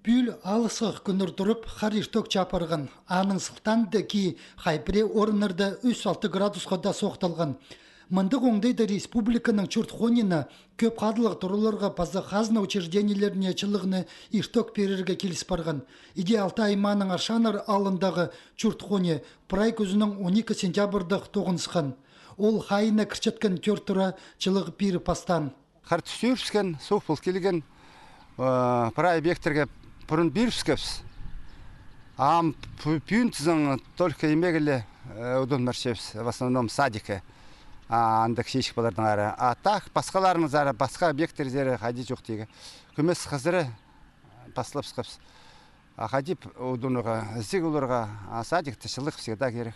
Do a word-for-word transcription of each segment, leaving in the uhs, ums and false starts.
Пӱӱл алысхах кӱннер турып, хар иртӧк чаап парған. Аның сылтаанда кии хай пірее орыннарда ӱс-алты градусха даа соохталған. Мындағ оңдайда республиканың чурт хониина, кӧп хадылығ тураларға паза хазна учреждениелеріне чылығны иртӧк пирерге киліс парған. Иди Алтай аймааның Аршаннар аалындағы чурт хони прай кӱзінің он ікі сентябрьдах тоғынысхан. Ол хайиина кірчеткен тӧрт тура чылығ пиріп пастаан. Хар тӱс ӧріскен, суғ пол килген, э, прай объекттерге пурун пирібіскебіс. Ам пу-, пӱӱн тізең только имегіле, э, удун парчабыс, в основном садикке. А, андағ чиичік палардаңар. А так, пасхаларынаңар, пасха объекттерзер хайди чох тигі. Кӧмес хызыра паслабысхабыс. А хайди удунарға, ізіг оларға, а садикте чылығ всегда керек.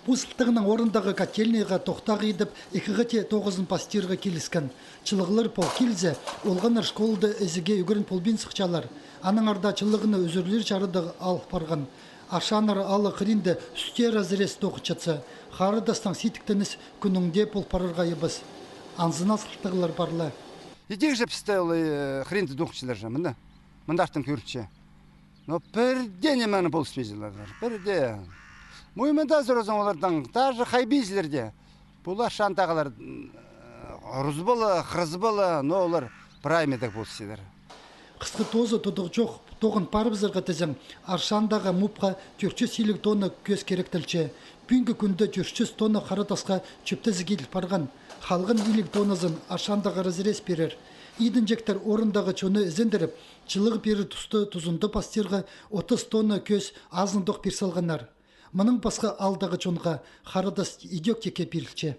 Пу сылтағның орнындағы котельнайға тохтағ идіп, ікі хати тоғызын пастирға киліскен. Чылығлар пол килзе, олғаннар школада ізіге ӱгрен полбин сыхчалар. Аннаңар даа чылығны ӱзӱрлер чарадығ ал парған. Аршаннар аалы хыринда ӱстӱс разрез тоғынчатса, хара тастаң сидіктеніс кӱннің дее пол парарға ибіс. Анзына сылтағлар пар ла. Идӧк же пісте ол, э, хыринда тоғынчалар же, мына. Мындартын кӧрінче. Но пірдее нимені полыспинчалар, пірдее. Муймында сорзаң олардаң, даже хайбинчалар даа. Пулар Аршандағылар, м, ырызбала, хырызбала, но олар прай медек полысчалар. Хысхы тоозы тудығ чох тоғын парыбызарға тізең, Аршандағы мупха тӧрт чӱс илиг тонна кӧс киректелче. Пӱӱнгі кӱнде тӧрт чӱс тонна хара тасха чӧптезіг иділ парған. Халған илиг тонназын Аршандағы разрез пирер. Идінҷектер орындағы чонны ізендіріп, чылығ пирер тусты тузында пастирға отыс тонна кӧс азындох пир салғаннар. Мының пасха аалдағы чонға хара тас идӧк тикке пирілче.